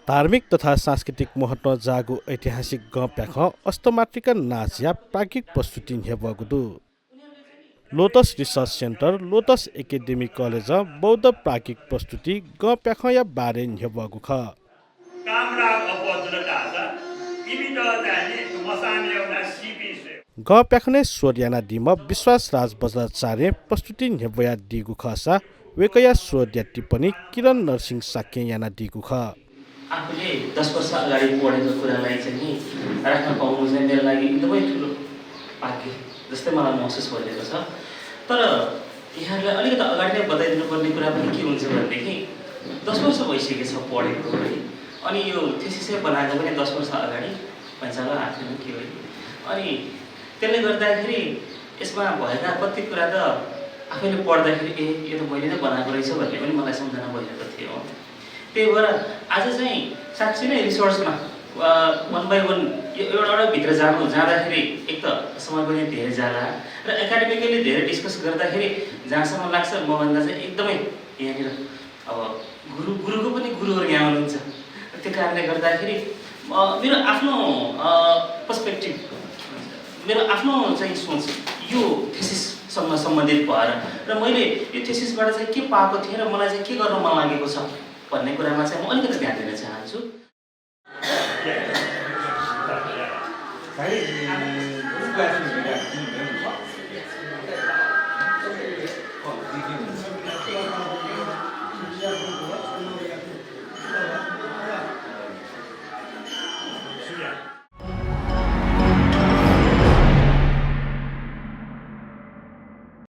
धार्मिक तथा सांस्कृतिक महत्व जागु ऐतिहासिक गप्याख अस्तमात्रिक नाच या प्राज्ञिक प्रस्तुति हेबगुदु lotus research centre lotus academy college बौद्ध प्राज्ञिक प्रस्तुति गप्याख या बारे हेबगु ख गप्याखने सोर्याना दिम विश्वास राज बज्राचार्य प्रस्तुति हेबया दिगु खसा वेकया सोर्या टिप्पणी किरण नरसिंह साक्य याना दिगु ख आफूले 10 वर्ष अगाडि पढेको कुरालाई चाहिँ नि राख्न पाउनु चाहिँ मेरो लागि एकदमै ठुलो भाग्य जस्तै मलाई महसुस भइरहेको छ। तर यहाँहरूलाई अलिकति अगाडि नै बताइदिनु पर्ने कुरा पनि के हुन्छ भनेदेखि 10 वर्ष भइसकेको छ पढेको है। अनि यो थेसिसै बनाएको पनि 10 वर्ष अगाडि पैसाला हातले के हो। अनि त्यसले गर्दाखेरि यसमा भएका कति कुरा त आफैले पढ्दाखेरि यो त मैले नै बनाएको रहेछ भन्ने पनि मलाई सम्झना भइरहेको थियो। त्यही भएर आज चाहिँ साँच्चै नै रिसोर्समा 1 बाई 1 यो एउटा भित्र जाँदाखेरि एक त समय पनि धेरै जाला र एकाडेमिकली धेरै डिस्कस गर्दाखेरि जहाँसम्म लाग्छ मभन्दा चाहिँ एकदमै यहाँनिर अब गुरुको पनि गुरुहरू यहाँ हुनुहुन्छ। त्यो कारणले गर्दाखेरि मेरो आफ्नो पर्सपेक्टिभ मेरो आफ्नो चाहिँ सोच यो थेसिससँग सम्बन्धित भएर र मैले यो थेसिसबाट चाहिँ के पाएको थिएँ र मलाई चाहिँ के गर्न मन लागेको छ भन्ने कुरामा चाहिँ म अलिकति ध्यान दिन चाहन्छु।